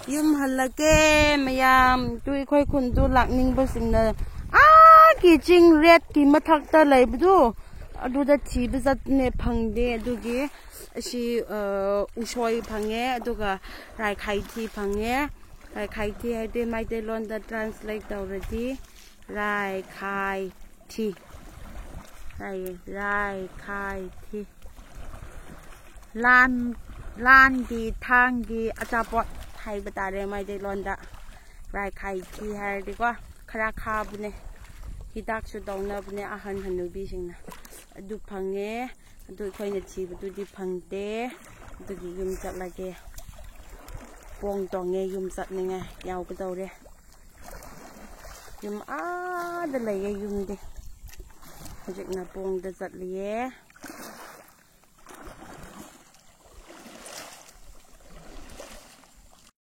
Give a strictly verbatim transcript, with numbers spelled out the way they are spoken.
ꯌꯨꯝ ꯍꯜꯂꯒꯦ ꯃꯌꯥꯝ꯫ ꯇꯨ ꯑꯩꯈꯣꯏ ꯈꯨꯟꯗꯨ ꯂꯥꯛꯅꯤꯡꯕꯁꯤꯡꯅ ꯑꯥꯒꯤ ꯆꯤꯡ ꯔꯦꯠꯀꯤ ꯃꯊꯛꯇ ꯂꯩꯕꯗꯨ ꯑꯗꯨꯗ ꯊꯤꯕ ꯆꯠꯄꯅꯦ, ꯐꯪꯗꯦ꯫ ꯑꯗꯨꯒꯤ ꯑꯁꯤ, ꯑ, ꯎꯁꯣꯏ ꯐꯪꯉꯦ, ꯑꯗꯨꯒ ꯔꯥꯏꯈꯥꯏꯊꯤ ꯐꯪꯉꯦ꯫ ꯔꯥꯏꯈꯥꯏꯊꯤ ꯍꯥꯏꯗꯤ ꯃꯩꯇꯩꯂꯣꯟꯗ translate ꯇꯧꯔꯗꯤ ꯔꯥꯏꯈꯥꯏꯊꯤ ꯍꯥꯏꯌꯦ, ꯔꯥꯏꯈꯥꯏꯊꯤ꯫ ꯂꯥꯟ, ꯂꯥꯟꯒꯤ ꯊꯥꯡꯒꯤ ꯑꯆꯥꯄꯣꯠ ꯍꯥꯏꯕ ꯇꯥꯔꯦ ꯃꯩꯇꯩꯂꯣꯟꯗ꯫ ꯔꯥꯏꯈꯥꯏꯊꯤ ꯍꯥꯏꯔꯗꯤꯀꯣ, ꯈꯔ ꯈꯥꯕꯅꯦ, ꯍꯤꯗꯥꯛꯁꯨ ꯇꯧꯅꯕꯅꯦ ꯑꯍꯟ ꯍꯅꯨꯕꯤꯁꯤꯡꯅ꯫ ꯑꯗꯨ ꯐꯪꯉꯦ꯫ ꯑꯗꯨ ꯑꯩꯈꯣꯏꯅ ꯊꯤꯕꯗꯨꯗꯤ ꯐꯪꯗꯦ꯫ ꯑꯗꯨꯒꯤ ꯌꯨꯝ ꯆꯠꯂꯒꯦ꯫ ꯄꯣꯡ ꯇꯣꯡꯉꯦ, ꯌꯨꯝ ꯆꯠꯅꯤꯡꯉꯥꯏ ꯌꯥꯎꯒꯗꯧꯔꯦ꯫ ꯌꯨꯝ ꯑꯥꯗ ꯂꯩꯌꯦ ꯌꯨꯝꯗꯤ꯫ ꯍꯧꯖꯤꯛꯅ ꯄꯣꯡꯗ ꯆꯠꯂꯤꯌꯦ꯫